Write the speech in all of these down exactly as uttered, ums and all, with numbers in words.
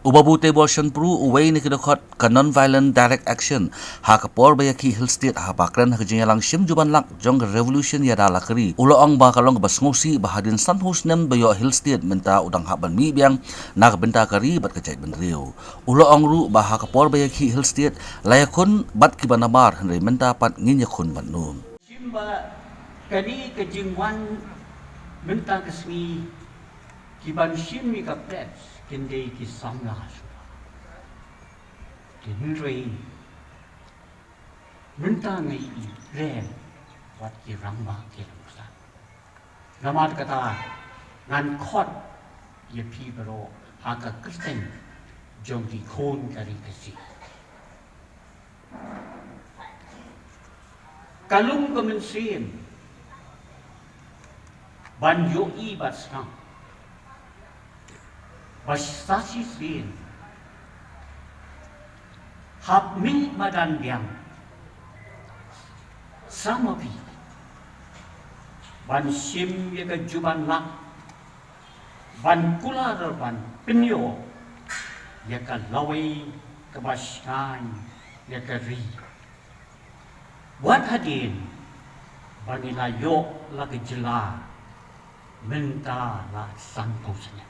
U Babu Teibor Shenpru, uwei na ki dkhot ka Non-Violent Direct Action, ha ka por ba ïakhih Hill State ha ba kren ha ka jingïalang shim juban lak jong ka Revolution Ïada la ka ri, u la ong ba ka long kaba sngewsih ba hadien sanphew snem ba ïoh Hill State mynta u dang hap ban mih biang na ka bynta ka ri bad ka jaitbynriew. U la ong ruh ba ha ka por ba ïakhih Hill State la ïakhun bad kiba namar, hynrei mynta pat ngin ïakhun bad no. Shim ba kane ka jingwan mynta ka sngi, ki ban shim ïa ka pledge kin dei ki samla shuwa. Hynrei mynta nga ïohi re wat ki rangbah ki la nuksan. Namar kata ngan khot ïa phi baroh ha ka kyrteng jong ki khun ka ri Khasi. Ka long ka mynsiem ban ïohi bad sngap ba sa shisien hap mih madan biang sa ma phi ban shim ïa ka juban lak ban kular ban pynïoh ïa ka lawei kaba shngaiñ ïa ka ri. Wat hadien ba ngi la ïoh la ka jylla mynta la sanphew snem.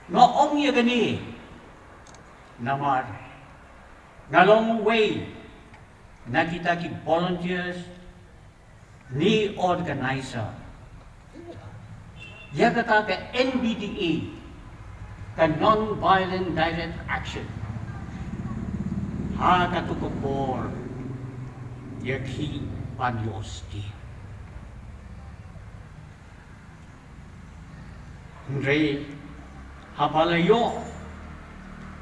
Nga ong ïa kane namar nga long uwei na kita ki volunteers ne organizer ïa kata ka N V D A, ka Non-Violent Direct Action, ha katu ka por ïakhih ban ïoh state. Hynrei haba la ïoh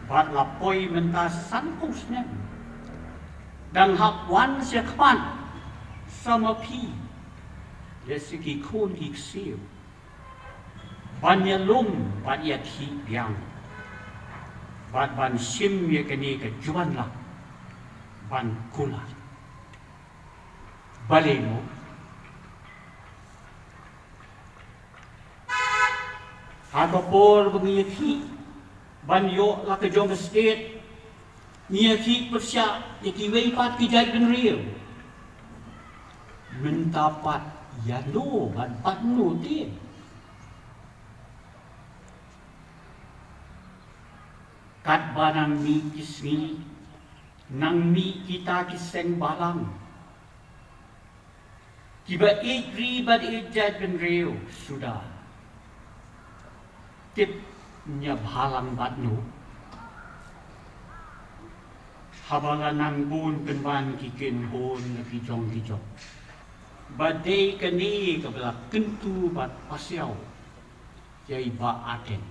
bad la poi mynta sanphew snem, dang hap wan sha khmat sa ma phi, lehse ki khun ki ksiew, ban ïalum bad ïakhih biang bad ban shim ïa kane ka juban lak ban kular. Balei mo? Ha ka por ba ngi ïakhih ban ïoh la ka jong ka state, ngi ïakhih pyrshah ïa kiwei pat ki jaitbynriew. Mynta pat ïano bad bad no te? Katba nang mih ki sngi, nang mih kita ki seng balang, kiba ïeit ri bad ïeit jaitbynriew suda. Tip ñia bhalang bad no? Haba la nang bun pynban ki kynhun na ki jong ki jong, ba dei kane kaba la kyntu bad pasiaw ïa i Bah Ardent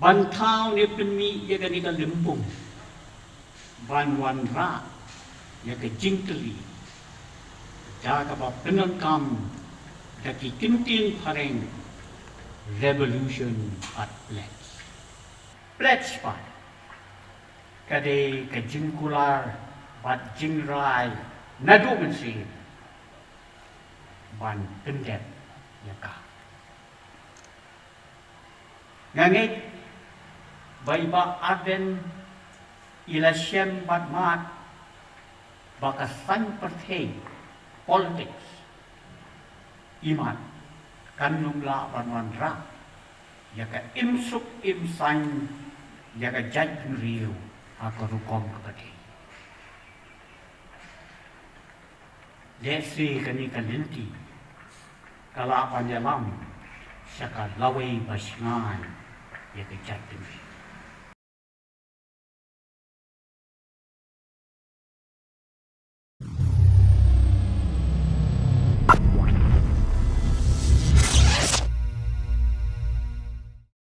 ban thaw ne pynmih ïa kane ka lympung ban wanrah ïa ka jingkylli da kaba pyndonkam da ki kyntien phareng revolution bad pledge. Pledge pat ka dei ka jingkular bad jingrai naduh mynsiem ban pyndep ïa ka. Nga ngeit ba i Bah Ardent i la shem bad mad ba ka saiñ pyrthei, politics, imat kan ym lah ban wanrah ïa ka imsuk imsaiñ ïa ka jaitbynriew ha ka rukom kaba dei. Lehse kane ka lynti ka lah ban ïalam sha ka lawei ba shngaiñ ïa ka jaitbynriew.